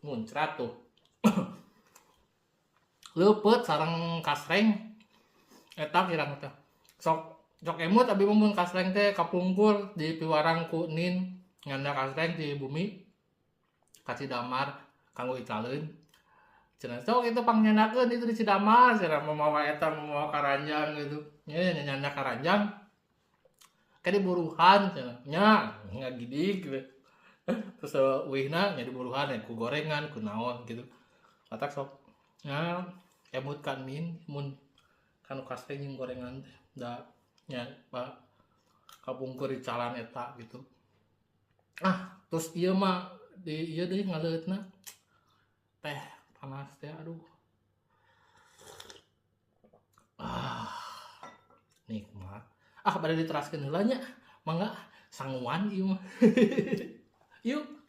Muncrat tuh. Leupeut sareng kasreng eta kirang teh. Sok sok emut abi mah mun kasreng teh kapungkur di piwarang ku nin nganda kasreng di bumi ka Cidamar kanggo icaleun. Cenah sok itu pangnyandakeun itu di Cidamar cenah mamawa eta mamawa karanjang gitu. Nya nyanda karanjang ke diburuhan cenah nya ngagidig gitu. Terus uihna nya diburuhan ya ku gorengan ku naon gitu. Matak sok nya emut kan min mun kanu kasreng jeung gorengan teh da nya pak kapungkur di calan eta gitu. Ah, terus ieu mah di ieu deui ngaleutna teh panas teh aduh. Ah, nikmat. Ah, bade diteraskeun heula nya. Mangga sanguan ieu mah. Yuk.